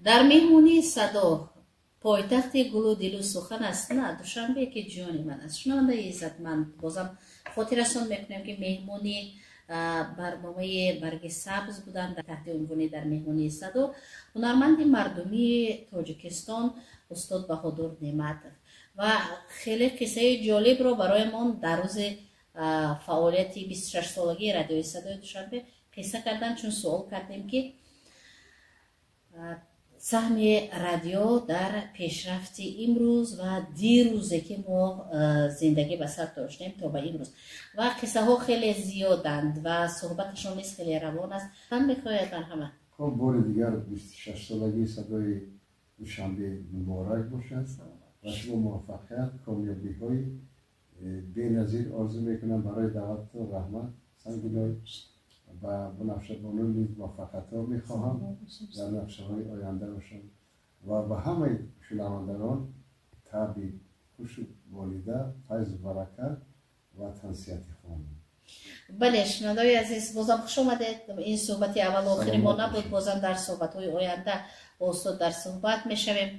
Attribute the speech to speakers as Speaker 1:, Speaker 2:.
Speaker 1: Дар меҳмонии садо, пойтахти гулу дилу сухан аст, на Душанбе, ки ҷони ман аст. Шунавандаи иззатманд, бозам хотиррасон мекунем, ки меҳмони барномаи «Барги сабз» буданд дар таҳти унвони «Дар меҳмонии садо» ҳунарманди мардумии Тоҷикистон устод Баҳодур Неъматов ва хеле қиссаи ҷолибро бароямон дар рӯзи фаъолияти 26-солагии радиои «Садои Душанбе» қисса карданд. Чун суол кардем, ки саҳми радио дар пешрафти имрӯз ва дирӯзе, ки мо зиндагӣ ба сар доштем то ба имрӯз, ва қиссаҳо хеле зиёданд ва суҳбаташон низ хеле равон аст. Ман мехоҳед, марҳамат.
Speaker 2: Хоб, бори дигар 26-солагии «Садои Душанбе» муборак бошад ва шумо муваффақият, комёбиҳои беназир орзу мекунам. Барои даъваттон раҳмат, Сангиной. Ба Бунафшабону низ муваффақиятҳо мехоҳам дар нақшаҳои ояндаашон ва ба ҳамаи шунавандагон таби хушу болида, файзу баракат ва тансиҳатӣ хоҳам.
Speaker 1: Бале, шунавандаои азиз, бозам хуш омадед. Ин суҳбати аввалу охири мо набуд. Бозам дар суҳбатҳои оянда бо устод дар суҳбат мешавем.